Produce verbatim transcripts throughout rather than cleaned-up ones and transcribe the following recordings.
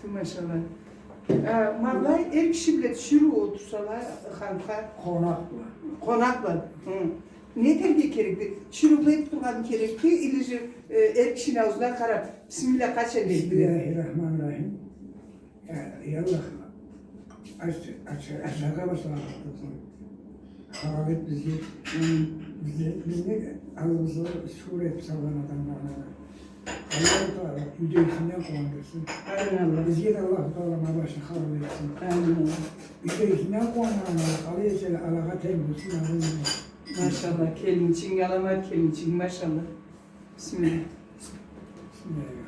Машалла. А, ма былай эр киши бла тиширыу олтурсала ханха. Къонакъ бла. Къонакъ бла. Хы. Не этерге керекди? Тиширыу былай тургъан керекди, или же, э, эр кишини аузуна къарап, бисмилля къачан дейди? Бисмиллахир-рахманир-рахим. Я, я Аллах, ач, ач, ачаргъа башлагъан халкъбыз. Халал эт бизге, бизге, бизни аллыбызгъа шукур этип салгъан адамланы. Аллаху Тагъала юйдегисинден къууандырсын. Амин, Аллах. Бизге да Аллаху Тагъала ма башны халал этсин. Амин, Аллах. Юйдегисинден къууаннганы къалай эсе да алагъа тенг болсун, амин. Машалла, келинчигинг, аламат келинчигинг, машалла. Бисмилля. Бисмилля.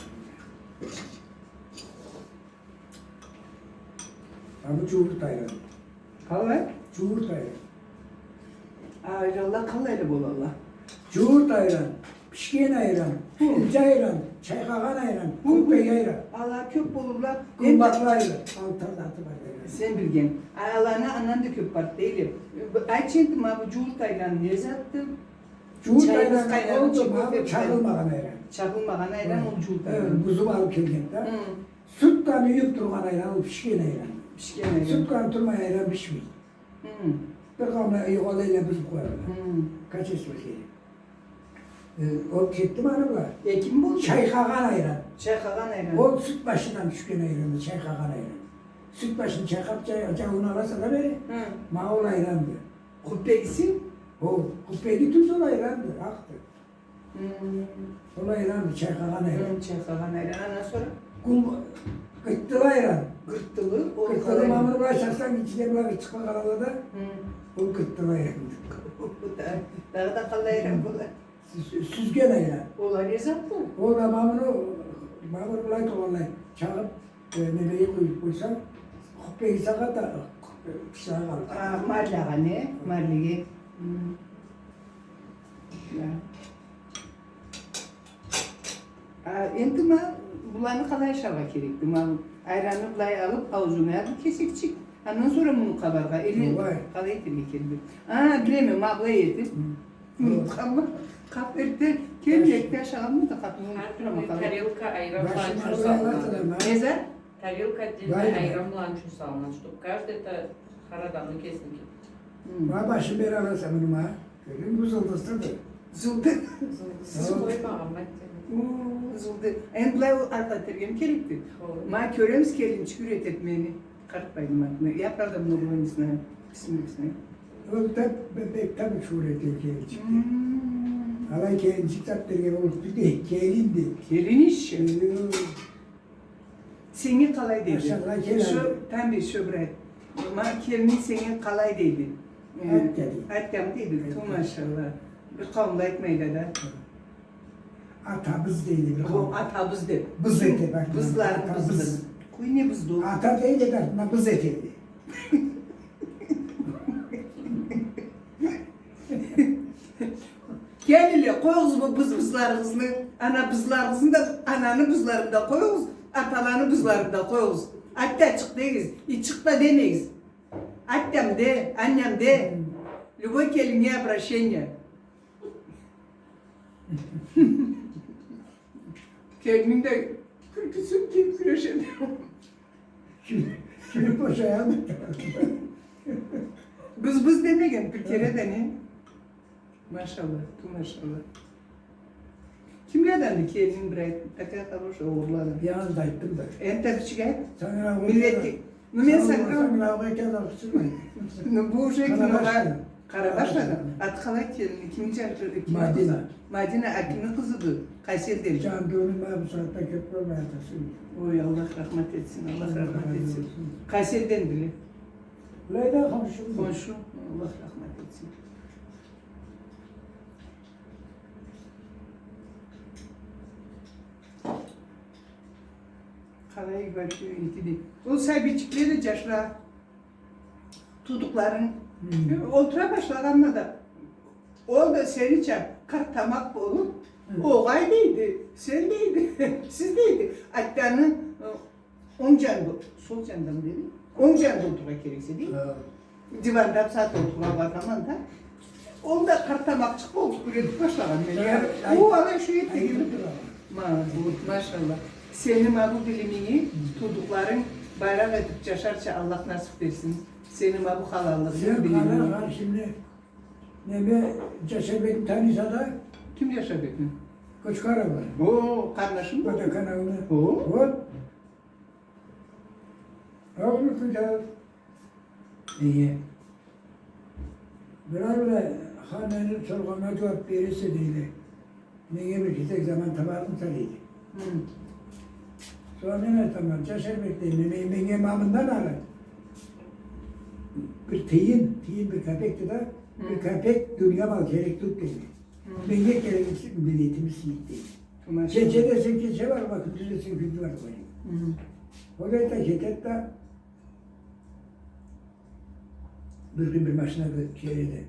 А бу джуурт айран. Къалай? Джуурт айран. Айранла къалайла болалла? Джуурт айран, бишген айран, хы, хилджа айран, чайкъагъан айран, хы, хы, къуппеги айран. Ала кёп болурла. Къумбакълы айран. Алты заты бар айран. Сен билген. Аланы андан да кёп бар дейле. Айтчы энди, ма бу джуурт айран не затды? Джуурт айран олду, ма бу чагъылмагъан айран. Чагъылмагъан айран, хы, ол джуурт айран. Хы, бузуп алып келген да. Хы. Сют бла юйюп тургъан айран, ол бишген айран. Бишген айран. Сют бла турмай айран бишмейди. Хы. Бир къауумла юйюп алайла, бузуп къоялла. Хы. Качество керек. Э, ол кетди ма аны бла. Э, ким болду? Чайкъагъан айран. Чайкъагъан айран. Ол сют башындан тюшген айранды, чайкъагъан айран. Сют башын чайкъап, чай-, джауун аласа да бери. Хы. Ма ол айранды. Къуппегиси? Ол къуппеги тюз, ол айранды, акъды. Хы. Ол айранды, чайкъагъан айран. Хы, чайкъагъан айран. Андан сора? Къул-, къыртдылы айран. Къыртдылы, ол къыртдылы къалай? Мамыр былай чакъсанг, ичине былай къыртчыкъла къалала да. Хы. Ол къыртдылы айранды. Да-, дагъыда къалай айран бола? Сю-, сюзген айран. Ол а не затды? Ол да мамыр, мамыр былай тургъанлай чагъып, э, немеге къуюп къойсанг, къуппеги сагъат да, э, пышагъы къалыр. А, марлагъа, не? Хы. Марлеге. Хы. Я. А, энди ма, буланы къалай ашаргъа керекди? Ма, айранны былай алып, аузуна бир кесекчик. Андан сора муну къабаргъа, или къалай этерге керекди? А, билеме, ма былай этип. Хы. Муну къаб-, къап эртде, келин эртде ашагъанмы да къап. Хар тюрлю тарелка айран бла салынады. Не зат? Тарелка отдельно айран бла салынады, чтоб каждый это хар адамны кесине келди. Хы. Ма башын бери аласа муну, ма. Кёрдюнг, бу зылдызды. Зылды-, зылдызы къоймагъан, ма. О, зылды. Энди былай ол ат этерге керекди. Ма кёремиз, келинчик юйретеди мени. Къартбайны атына. Я правда много не знаю. Бисмилля, бисмилля. Ол да бе-, бек да бек шукур эте келинчикге. Хы. Алай келинчик зат берген болуп бир да келинди. Келин иши. Э, Сеннге къалай дейди? Машалла, келин. Шо, тамбий, шо бир айт. Ма келининг сеннге къалай дейди? Э, атям дейди. Атям дейди. Ту, машалла. Бир къауумла айтмайла да. Атабыз дейди бир къауум. О, атабыз деп. Быз эте, бакъ. Бызларыбыз. Атабыз. Къой, не бызды ол? Ата дейди да, мына быз эте. Келинле, къоюгъуз бу быз-, бызларыгъызны, ана бызларыгъызны да, ананы бызларын да къоюгъуз, аталаны бызларын да къоюгъуз. Атчыкъ дегиз, иччикъ да демегиз. Атям де, аням де. Любой келиннге обращение. Келининг да кюлкюсюн тыйып кюрешеди. Кюлюп бошаямы? Быз-быз демеген бир кере да, не? Машалла, ту машалла. Кимледенди келининг, бир айт, такая хорошая, огъурланы. Я, анда айтдым да. Энтда бичик айт. Миллетге. Ну, мен санга... Ну, бу уже кинога Къарабаш да. Къарабаш да. Аты къалай келининг? Кимни джашыды? Мадина. Мадина, а кимни къызыды? Къайсы элденди? Джангёлюм, ма бу сагъатда кёп болмай, атасы ёлген. Ой, Аллах рахмат этсин, Аллах рахмат этсин. Къайсы элдендиле? Былайда, хоншу. Хоншу. Аллах рахмат этсин. Къалай башы иги дей. Ол сабийчикле да, джашла, туудукъларынг. Хы. Олтура башлагъанына да, ол да сенича къарт тамакъ болуп, хы, огъай дейди, сен дейди, сиз дейди. Атаны, э, онг джанында, сол джанында дейди. Онг джанында олтурургъа керексе дейди. Хы. Диванда бусагъат олтурургъа баргъанма да. Ол да къарт тамакъчыкъ болуп юретип башлагъан мени. Хы. Ол алай шо этди. Ма, машалла. Сени ма бу билиминги туудукъларынг байракъ этип джашарча Аллах насып берсин. Сени ма бу халаллыгъынг, билиминги. Сен къара, къара, шимди, неме, Джашарбекни таныйса да? Ким Джашарбекни? Кочкарова. О, къарнашымы? Водоканалны. О. Вот. Огъурлукъ джаш. Э, бир ары да, ха, мени соргъаннга джууап бересе, дейди. Меннге бир кесек заман табармыса, дейди. Хы. Сора мен айтама, Джашарбек, дейме, мен, меннге ма мындан ары бир тыйын, тыйын бир капекди да, бир капек дуния мал керек тюлдю, дейме. Хы. Меннге керек миллетими сыйыды, дейди. Машаллах. Кече десенг кече бар, ма кюндюз десенг кюндюз бар, дейди. Хы. Ол да кетеди да, бир кюн бир машина келеди.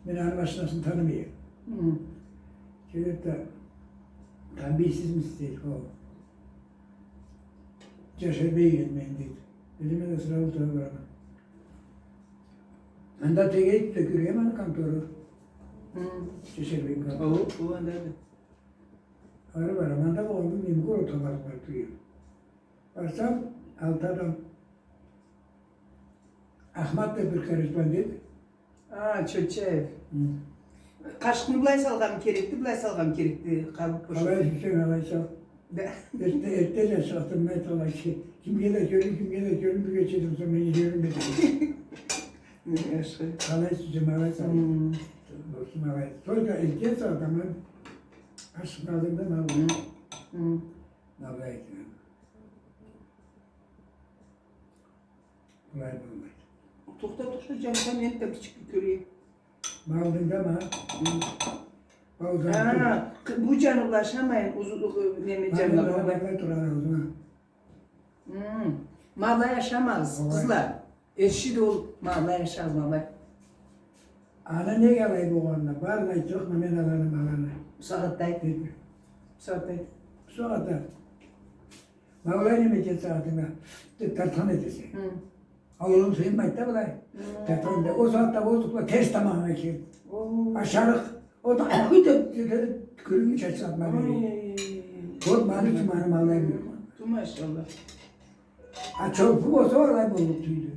Мен аны машинасын танымайма. Хы. Келеди да, «Тамбийсизмисиз?» дейди, «Хо». «Джашарбек эдим мен», дейди. Билеме да, сразу тура барама. Анда тегерек тюкюрюм аны контора. Хы. Джашарбекни контора. О, о, анда да. Ары барама, анда болгъанды, мен городха барып, барып турама. Барсам, алты адам. Ахмат да бир корреспондент. А, Чотчаев. Хы. Къашыкъны былай салгъан керекди, былай салгъан керекди, къабып бошап. Алай сюйсенг, алай сал. Да. Эртде, эртде да чыгъатырмай тургъан киши. Кимге да кёрюн, кимге да кёрюн, бир кечеден сонг меннге кёрюнмеди. Не, ашхы. Алай сюйсенг, алай сал. Хы. Болсун, алай. Только эртден сонг адамны ашхы къалдырдым, алай. Хы. Хы. Алай этген. Былай болмайды. Тохта, тохта, джангыдан, мен да кичик бир кёрейим. Малдынг да ма? Хы. Малдан... А, тур. Бу джаны бла ашамайын, узу-, узу-, неме джаны бла болмайды. Малдан тур аны аузуна. Хы. Ма алай ашамагъыз, къызла. Эрши да ол, ма алай ашагъыз, ма алай. Аны неге алай болгъанына барын айтырыкъма мен аланы, ма аланы. Бусагъатда айт. Бусагъатда айт. Бусагъатда. Ма былай неме этеди сагъатынга, деп тартхан этесе. Хы. Ауруну сыйынмайды да былай. Хы. Тартхан да, ол сагъатда боздукъла терс тамагъынга кирди. О. Ашарыкъ. Ол да, «Ахуй!» деп, деп, деп, тюкюрюгюн чачханма бере. Ой, ой, ой, ой. Ол маны ючюн, маны ма алай болгъан. Ту, машаллах. А чолпу болса, алай боллукъ тюйюлдю.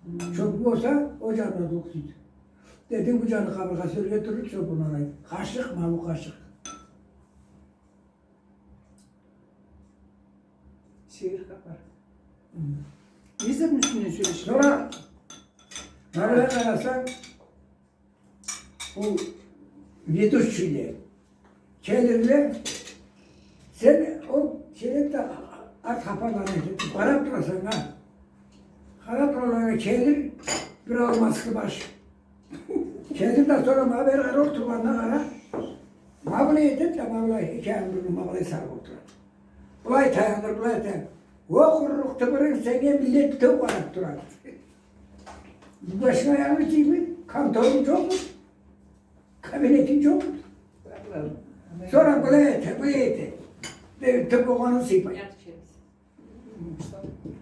Хы. Чолпу болса, ол джаны боллукъ тюйюлдю. Дедим, бу джаны къабыргъасы ёрге турлукъ, чолпуну алай. Къашыкъ, ма бу къашыкъ. Сейир хапар. Хы. Не затны юсюнден сёлеширик? Сора, ма былай къарасанг, ол ведущийле келирле, сен ол келеди да, арт хапарланы этип къарап тураса, а? Къарап тураса, келир бир алмаслы баш. Келир да, сора ма бери къарап олтургъанына къара. Ма былай этеди да, ма былай, эки аягъын бир-бирине ма былай салып олтурады. Былай таяныра, былай таяныра. О къурурукъ тымырынг, сеннге миллет битеу къарап турады. Башынга аягъынгы джыйма, конторунг джокъму? Кабинетинг джокъму? Сора былай эте, былай эте. Бир тюп болгъанын сыйпай.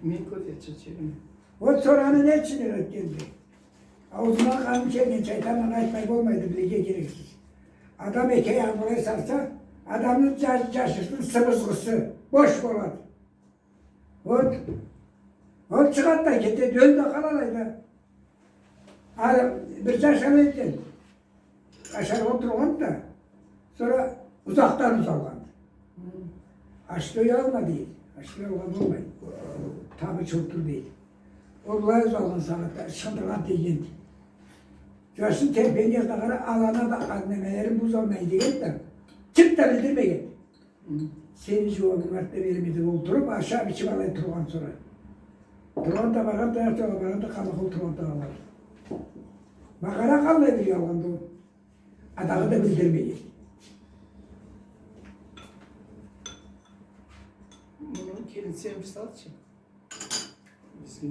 Мен кофе ичирчи эдим. Вот сора аны не ючюн юретгенди? Аузума къаным келгенча айтама, аны айтмай болмайды, билирге керексиз. Адам эки аягъын былай салса, адамны джа-, джашыртын сыбызгъысы бош болады. Вот. Вот чыгъады да кетеди, ёлюп да къала алайда. Ары бир джаш ала экен. Ашаргъа олтургъанды да, сора узакъдан узалгъанды. Ашда уялма, дейди. Ашда уялгъа болмайды. Табы чолтур, дейди. Ол былай узалгъан сагъатда ычхындыргъан тийгенди. Джашны терпениесине къара, аланы да, немелерин бузалмай дегенди да, чырт да билдирмегенди. Сени джууабынг артда береме деп олтуруп, ашап, ичип алай тургъан сора. Тургъан да баргъан, таяп да баргъан да, къамакъ олтургъан да къалгъан. Ма къара, къаллай бир уялгъанды ол. А дагъыда билдирмеген. Муну келинсе бир салчы. Бизге.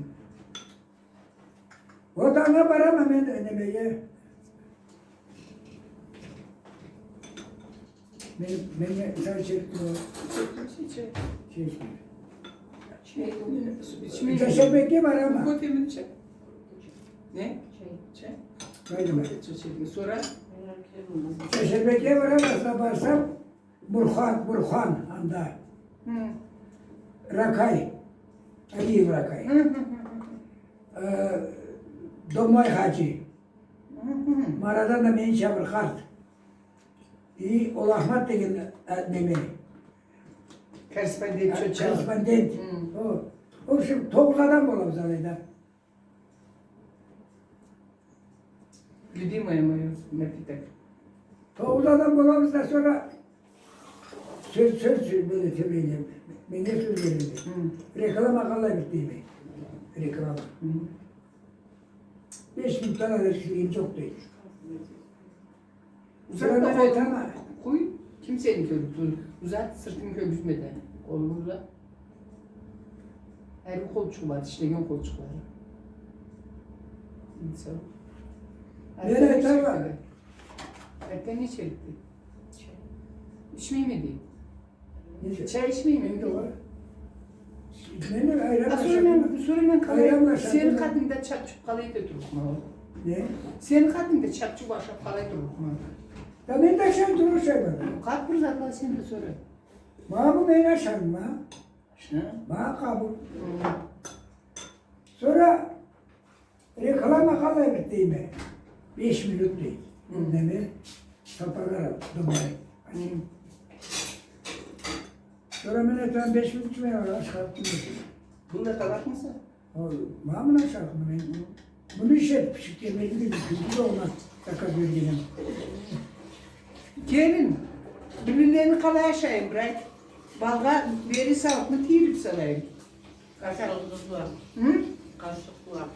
Вот анга барама мен, немеге. Мен, мен не, чай ичерик болур. Чай ичме. Чай ичме. Чай ичме. Джашарбекге барама. Кофе мен ичем. Не? Чай. Чай? Кофе ичерик. Сора? Джашарбекге барама, барсам, Бурхан, Бурхан, анда. Хы. Ракай. Алиев Ракай. Хы, хы, хы, хы. Э, Домай Хаджи. Хы, хы, хы. Марадан да мени чабыр къарт. И ол Ахмат деген, э, неме. Корреспондент, э, чётча. Корреспондент. Хы. О, в общем, тогъуз адам болабыз алайда. Любимое моё напиток. Тогъуз адам болабыз да, сора сёз, сёз, сёз береди, меннге сёз береди. Хы. Реклама къалай бир дейме. Реклама. Хы. Беш минутдан ары ишлегеним джокъ дейди. Узат да къолунгу, къой, ким сени кёрюп тур? Узат, сыртынгы кёргюзтме да. Къолунгу узат. Хар бир къолчугъу бар, ишлеген къолчукълары. Инсан. Мен айтама. Эртден нечеликди? Ичмейме дейди. Нече? Чай ичмейме. Энди ол. Мен айран ашадым. А сора мен, сора мен къалай, айран ашадым. Сени къатынгда чапчуп къалай эте турлукъма ол? Не? Сени къатынгда чапчуп ашап къалай турлукъма? Да мен да ашай турурма. Къат бир затла сен да сора. Ма бу мен ашарма. Ша? Ма къабыл. Хы. Сора реклама къалай бир дейме. Беш минут дейди. Хы. Неме, Сапаргъаров, Домай. Хы. Сора мен айтама, беш минут ичмей, ары ашхарып турма. Бунда къалакъмыса? Ол, ма мына ашарыкъма мен. Муну иш этип, пиширген, мен да, мен да огъуна заказ бергенме. Келин, бюлюнлени къалай ашайым, бир айт. Балгъа бери салыпмы, тийирип салайым? Къашыкъ бла. Хы? Къашыкъ бла.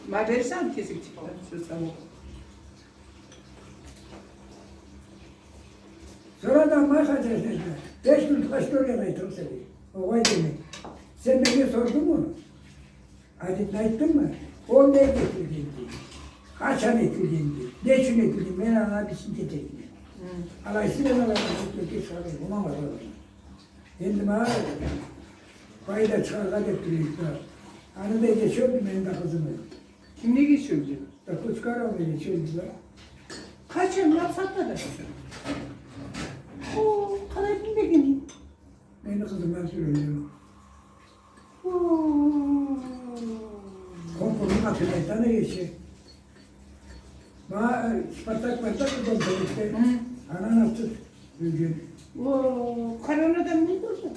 Ма бери салып кесекчик бла, сора салып. Сора да ма Хаджи, беш минут къачды, айтырым сени. Огъай, деме. Сен меннге сордунгму? Адетни айтдынгмы? Ол нек этилгенди? Къачан этилгенди? Не ючюн этилгенди? Мен аны объяснить этерме. Хы. Алайса мен алайгъа тёртге чыгъарма, унамаз алайгъа. Энди ма пайда чыгъаргъа деп турайыкъ да. Аны да эте чёлдю, мени да къызымы. Ким неге чёлдю? Да Кучкаров неге чёлдю да. Къачан, макъсатда да? О, къалай билмегенме. Мени къызымдан сюрюнген. О. Конкурсну къатында айтама, эсе. Ма, э, Спартак, Спартак, конкурсда. Хы. Андан артыкъ ёлген. О, коронадан не болду?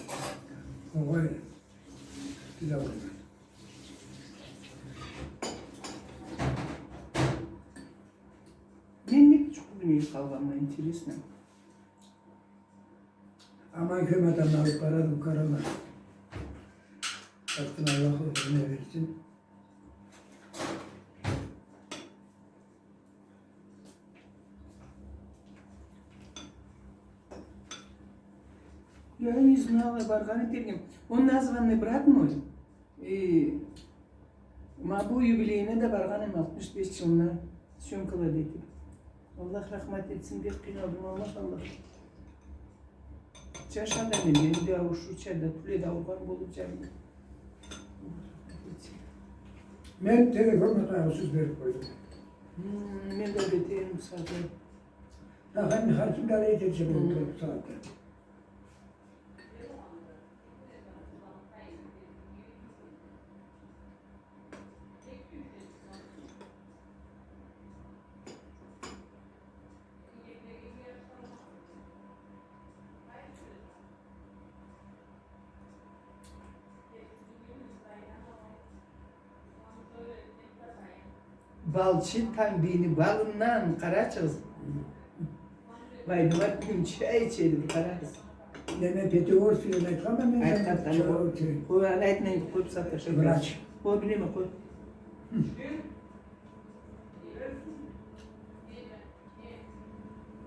Огъай. Бир да болмады. Мен не ючюн билмей къалгъанма, интересно. Аман кёп адамны алып барады бу корона. Артын Аллах ёмюрюне берсин. Я не знала, баргъан этерикме. Он названный брат мой. И ма бу юбилейине да баргъан эдим, алтмыш беш джылына, съёмкала этип. Аллах рахмат этсин, бек къыйналдым, Аллах, Аллах. Джаш адам эди, энди ауушурча да, тюл эди, ауругъан болуп джаны. Мен телефонну къайгъысыз берип къойдум. Хм, мен да бек этеме сагъа. Ахы, хар ким да алай этерча болуп турады бу сагъатда. Балчы Тангбийни балындан, къарачыгъыз. Байдымат бюгюн чай ичеди, бир къарагъыз. Неме, Пятигорскийни айтханма мен? Айтханма, чай ичеди. Къой, аны айтмайын, къой, бусагъатда. Врач. Къой, билеме, къой. Хы.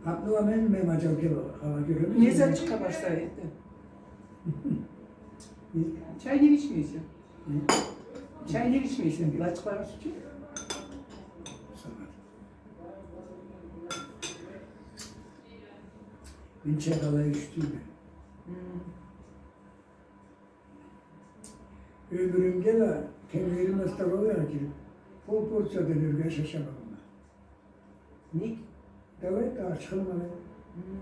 Абдулла, мен, мен аджал кел, хала кёреме. Не затчыкъгъа барса эди? Чай не ичмейсе? Хы? Чай не ичмейсе? Затчыкъларынг ичсенг. Сагъат. Мен чай къалай ичдим мен. Хы. Ёмюрюмде да тенглерим столовыйгъа кирип, пол порциядан ёрге аш ашамагъанма. Ник? Давай да ачханма. Хм.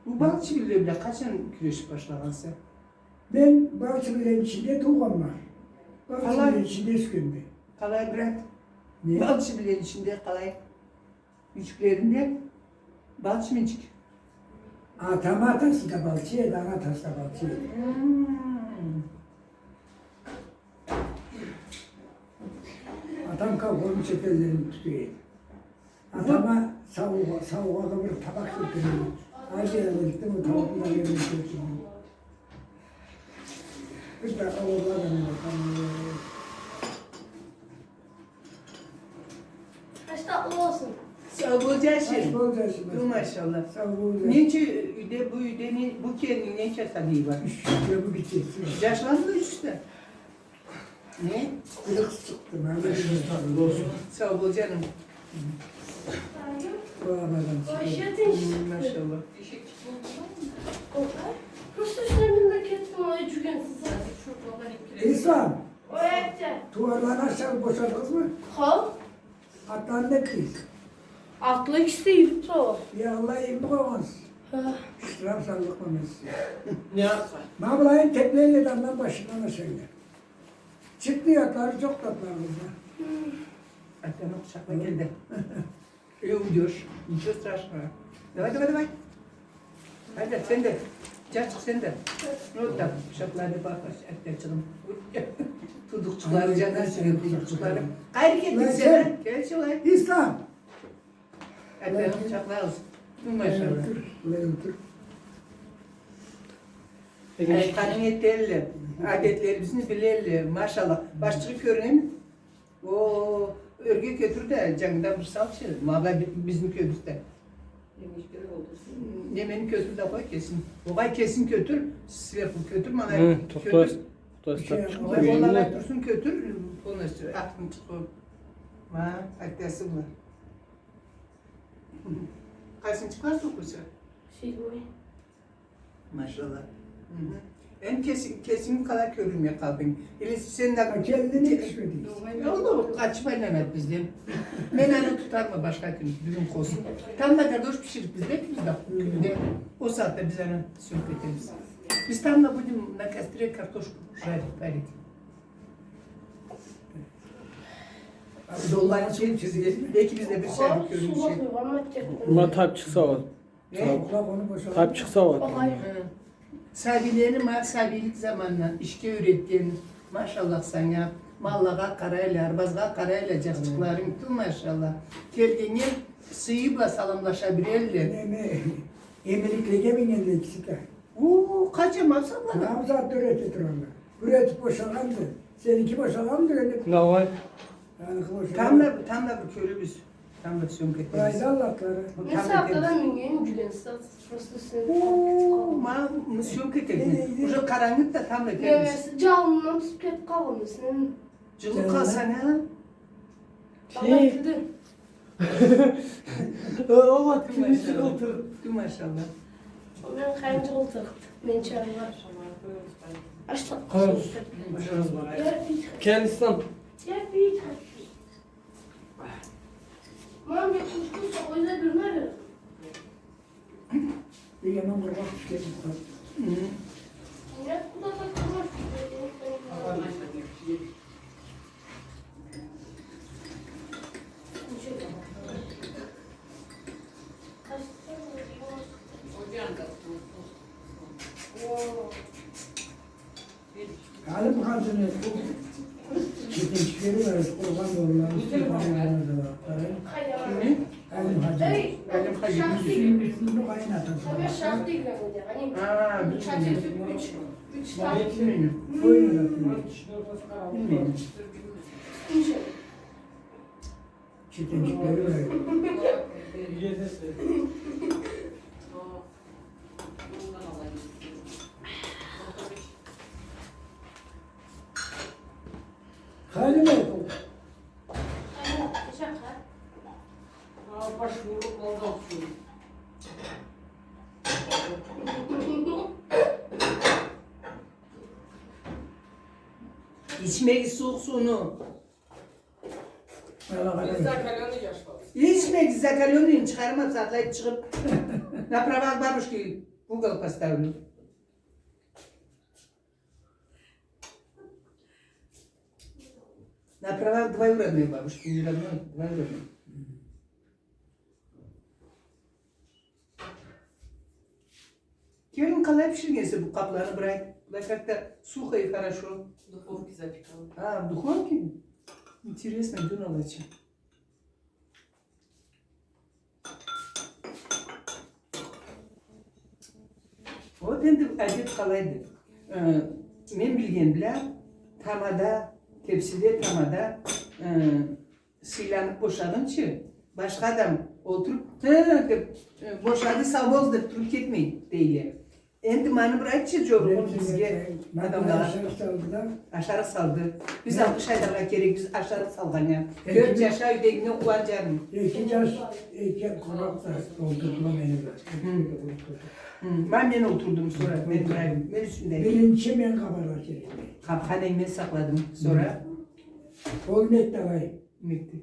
Бу бал чибинле бла къачан кюрешип башлагъанса? Мен бал чибинлени ичинде туугъанма. Бал чибинлени ичинде ёсгенме. Къалай, брат? Не? Бал чибинлени ичинде къалай? Юйчюклеринде бал чибинчик. Атамы атасы да балчы эди, аны атасы да балчы эди. Хм. Атам колхозну четеллерин тута эди. Атама саугъа, саугъагъа бир табакъ келтире эди. Азиядан келтирди, ол табакъны да бермей келтирди. Бир да ауурла да мен атам. Аш татли болсун. Сау бол, джашым. Аш бол, джашым. Ту, машалла. Сау бол, джашым. Ненча юйде, бу юйде не, бу келининг ненча сабийи бар? Юч, бу гитчеси. Джашламы ючюсю да? Не? Бири къыз чыкъды, ма. Сау бол, джаным. Бу абадан чыкъды. Вообще тынч. Машалла. Просто шунда кетдим, ой, джюгенсиз. Ислам. Ой, атя. Тууарланы ашарып бошадыгъызмы? Хо. Атланы не этдигиз? Атлы экиси да ийип туралла. Я Аллах, ийип къойгъансыз. Хы. Штраф саллыкъма мен сизге. Не атла? Ма былайын теплейле да андан башындан ашайла. Чыкъмай атлары, джокъду атларыгъызда. Хы. Атланы къучакъла, келди. И уйдёшь. Ничего страшного. Давай, давай, давай. Хайда, сен да. Джашчыкъ, сен да. Вот так, къучакълады, папа, атчыгъым. Туудукъчукълары, джаннат сюйген туудукъчукълары. Къайры кетдинг сен, а? Келчи, былай. Ислам! Атчыгъым, къучакълагъыз. Ту, машалла. Айтханынг этелле. Аделлерибизни билелле. Машалла. Башчыгъы кёрюнеми? О, ёрге кётюр да, джангыдан бир салчы, ма бла би-, бизни кёргюз да. Немени кётюр да къой кесин. Огъай, кесин кётюр, сверху кётюр, ма бла кётюр. Огъай, ол алай турсун, кётюр, полностью, артын чыгъар. Ма, атасы бла. Къайсынчы класс окъуйса? Седьмой. Машалла. Хы-хы. Энди кесинг, кесинг къалай кёрюнмей къалдынг? Или сен да... А келининг ке-, кёрмединг? Ол да къачып айланады бизден. Мен аны тутарма башха кюн, бюгюн къойсун. Тамбла гардош биширирбиз да экибиз да. Хы. Кюнде ол сагъатда биз аны сёмка этербиз. Биз тамбла будем на костре картошку жарить, варить. Доллар ичинде экибиз да бир шарик кёрюнюшчю. Ма тапчыкъ сауат. Э? Тапчыкъ сауат. Огъай. Хы. Сабийлени ма сабийлик заманындан ишге юретген, машалла санга, маллагъа къарайла, арбазгъа къарайла, джашчыкъларынг, ту, машалла. Келгеннге сыйы бла саламлаша билелле. Неме, эмириклеге мингенле экиси да. Уу, къачан, ма бусагъатда? Ма бусагъатда юрете тургъанла. Юретип бошагъанды. Сеники бошагъанды, юретип. Давай. Тамбла, тамбла бир кёрюрбюз. Тамбла сьёмка этербиз. Къайда атлары? Мен сагъатда да минген, джюгенсиз, просто сен... Уу, ма, сьёмка этербиз. Уже къарангыды да, тамбла этербиз. Немеси, джалындан тутуп кетип къалгъанды сен. Джылы къалсанг, а? Алай тюлдю. Аллах, кюлмей чыгъылтыр. Ту, машалла. Мен къайын чыгъылтыр. Мен чыгъарма. Ашта. Къой. Кел, Ислам. Мам, я кушку с собой заберу, наверное. Бир яман къургъакъ тюшген. Хы. Нет, куда-то хороший. Алим хаджини бу четинчиклери бла къургъан болурла. Кимни? Алим хаджи. Алим хаджи. Бу къайын атасы. А, билмейме. Билмейме. Билмейме. Четинчиклери бла. Халима. Ичмегиз сууукъ сууну. Ичмегиз, закалённыйин чыгъарма, сатлай чыгъып. На правах бабушки. Угол поставлю. На правах двоюродной бабушки, не родной, двоюродной. Келин, къалай биширгенсе бу къабланы, бир айт. Былай как-то сухо и хорошо. В духовке запекала. А, в духовке? Интересно, дюн алача. Вот энди адет къалайды. Э, мен билген бла, тамада, тепсиде, тамада, э, сыйланыб бошагъынчы, башха адам олтуруб, «Хы», деб, э, «бошады, сау бол» деб туруб кетмейди, дейле. Энди муну бир айтчы, джорукъ бизге, адамлагъа. Ашарыкъ салды да. Ашарыкъ салды. Биз алгъыш айтыргъа керекбиз ашарыкъ салгъаннга. Кёб джаша, юйдегинге къууан, джаным. Эки джаш, эки къонакъ да олтурдула мени бла. Хы. Хы. Ма мен олтурдум, сора мен бир айым, мен юсюндеги. Биринчи мен къабаргъа керекме. Къабхан эм, мен сакъладым. Сора? Ол нек да алай. Нек да.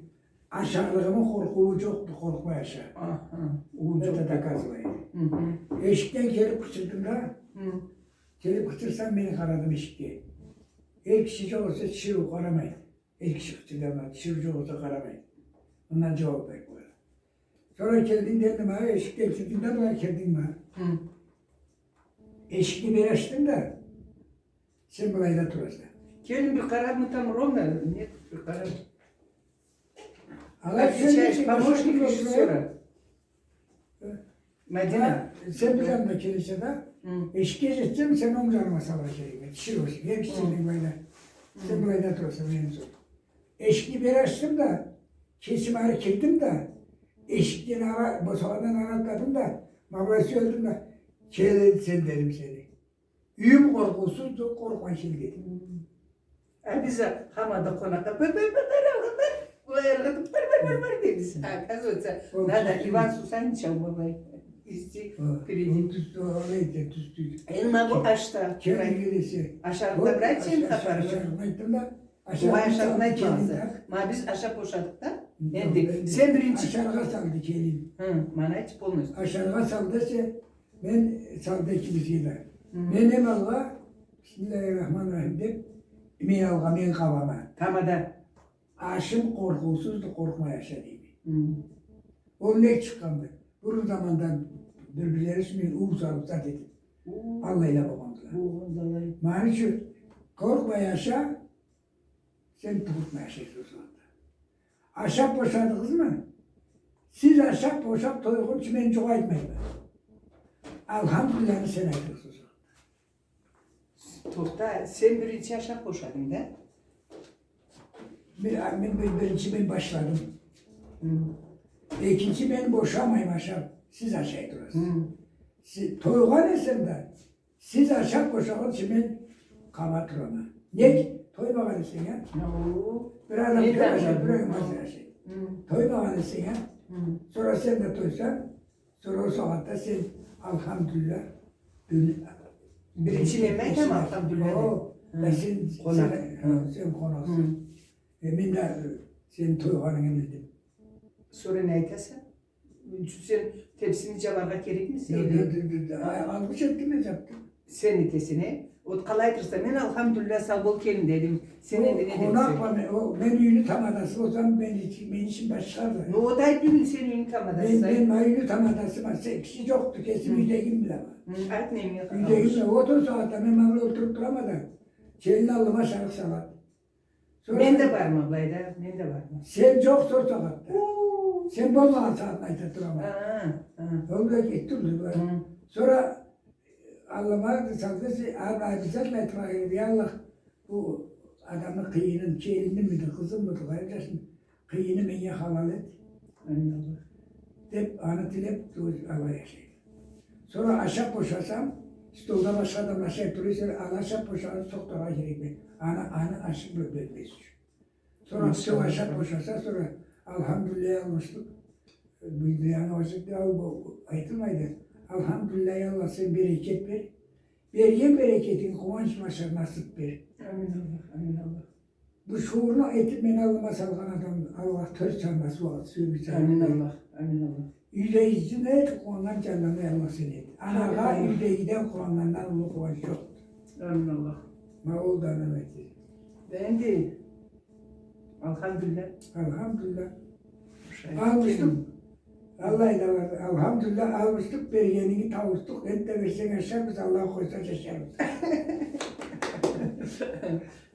Ашарлыгъымы къоркъуу джокъду, къоркъмай аша. Аха, уу джокъду. Это доказывает. Хы-хы. Эшикден келиб къычырдым да, хы, келиб къычырсам, мен къарадым эшикге. Эр киши джокъ эсе, тиширыу къарамайды. Эр киши къычырды, амма тиширыу джокъ эсе, къарамайды. Андан джууаб бериб къояды. Сора келдинг дедим, а, эшикден кирдинг да, былай кирдинг ма. Хы. Эшикни бир ачдым да, сен былайда тураса. Келин, бир къараб, мы там ровно, нет, бир къараб. Алай отвечаешь, помощник режиссёра. Э? Мадина. Ха, сен бир джанына келесе да, хы, эшикге джетсем, сен онг джаныма салыргъа керекме. Тиширыу болса, эр киши, хы, сен былайда. Хы. Сен былайда тураса, мен сора. Эшикни бир ачдым да, кесим ары кирдим да, эшикден ары, босагъадан ары атладым да, ма былай сюелдим да, «Кел энди сен», дедим, сени. Юйюм къоркъуусузду, къоркъмай кел, деди. Хы. А биз а хаманда къонакъгъа, «Бар, бар, бар, бар, алгъа бар, былай алгъа бар, бар, бар, бар», дебиз. Хы. А оказывается, надо Иван Сусанича, ма былай, вести впереди. Ол тюз, ол эте тюз тюз. Энди ма бу ашда. Ашарыкъда бир айтчы, хапарынгы. Ашарыкъны айтдым да, Ма биз ашаб бошадыкъ да. Энди сен биринчи. Ашаргъа салды келин. Хы, муну айтчы полностью. Ашаргъа салды эсе, мен салды экибизге да. Хы. Мен эм алгъа, «Бисмиллахир-рахманир-рахим» деб, мен алгъа, мен къабама. Тамада. Ашым къоркъуусузду, къоркъмай аша, дейме. Хы. Ол нек чыкъгъанды? Бурун заманда бир-бирлери ючюн уу салыб зат этиб. Уу. Аллайла болгъандыла. Болгъандыла. Муну ючюн къоркъмай аша, сен тууукъмай ашайса ол сагъатда. Ашаб бошадыгъызмы? Сиз ашаб бошаб тойгъунчу мен джукъ айтмайма. Алхамдулилланы сен айтырса ол сагъатда. Тохта, сен биринчи ашаб бошадынг да? Мен, а, мен бир-, биринчи мен башладым. Хы. Экинчи мен бошамайма ашаб, сиз ашай турасыз. Хы. Сиз, тойгъан эсем да, сиз ашаб бошагъынчы мен къаба турама. Нек? Тоймагъан эсенг, а? Бир адам тоймаса, бир адам ашай. Хы. Тоймагъан эсенг, а? Хы. Сора сен да тойсанг, сора ол сагъатда сен алхамдулилла, биринчи мен айтама алхамдулилла деб. О, да сен, сен къонакъсанг. Хы. Э, мен да, э, сени тойгъанынгы билдим. Сора не айтаса? Сен тепсини джабаргъа керекмисе? Алгъыш этдим, мен джабдым. Сен этесе, э? Ол къалай айтырса, мен алхамдулилла, сау бол, келин, дедим. Сен энди не дебсе? Ол къонакъ бла мен, ол мен юйню тамадасы болсам, мен иш-, мен ишим башхады. Ну, ол да айтды, мен сен юйню тамадасы. Мен, мен юйню тамадасыма, сен киши джокъду, кесим юйдегим билеме. Хы, айт, мен юйдегим билеме. Ол сагъатда мен ма былай олтуруб турама да, келин аллыма ашарыкъ салады. Сора мен да барма былайда, мен да барма. Сен джокъса ол сагъатда. Уу. Сен болмагъан сагъатда айта турама. А, а. Ол да кетди, ол да. Хы. Сора аллыма салды, а, обязательно айтыргъа керек, я Аллах, бу адамны къыйынын, келинни миди, къызын мыды, къайын джашны къыйынын меннге халал эт. Амин Аллах. Деб, аны тилеб, алай ашайды. Сора ашаб бошасам, столда башха адамла ашай тура эсе, аны ашаб бошагъанын тохтаргъа керекме. Аны, аны ашын бёлмез ючюн. Сора битеу ашаб бошаса, сора алхамдулиллах алгъышлыкъ, бу да аны ашыкъды, ол бу айтылмайды. Алхамдулиллах, я Аллах, сен берекет бер. Берген берекетинги къууанч бла ашар насыб бер. Амин Аллах, амин Аллах. Бу шуурну этиб мени аллыма салгъан адамны Аллах тёрт санлы уагъыт сюймесе. Амин Аллах, амин Аллах. Юйдегисине къууаннган джаннганнга аяллыкъ сен эт. Анагъа юйдегиден къууаннгандан уллу къууанч джокъду. Амин Аллах. Ма ол да анам этеди. Энди Алхамдулиллах. Алхамдулиллах. Алгъышлыкъ. Аллах да бар. Алхамдулиллах, алгъышлыкъ, бергенинги тауусдукъ. Энтда берсенг ашарбыз, Аллах къойса ашарбыз.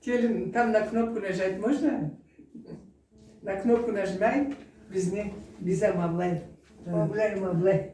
Келин, там на кнопку нажать можно? На кнопку нажимай, бизни, бизге ма былай. Ха. Ма былай, ма былай.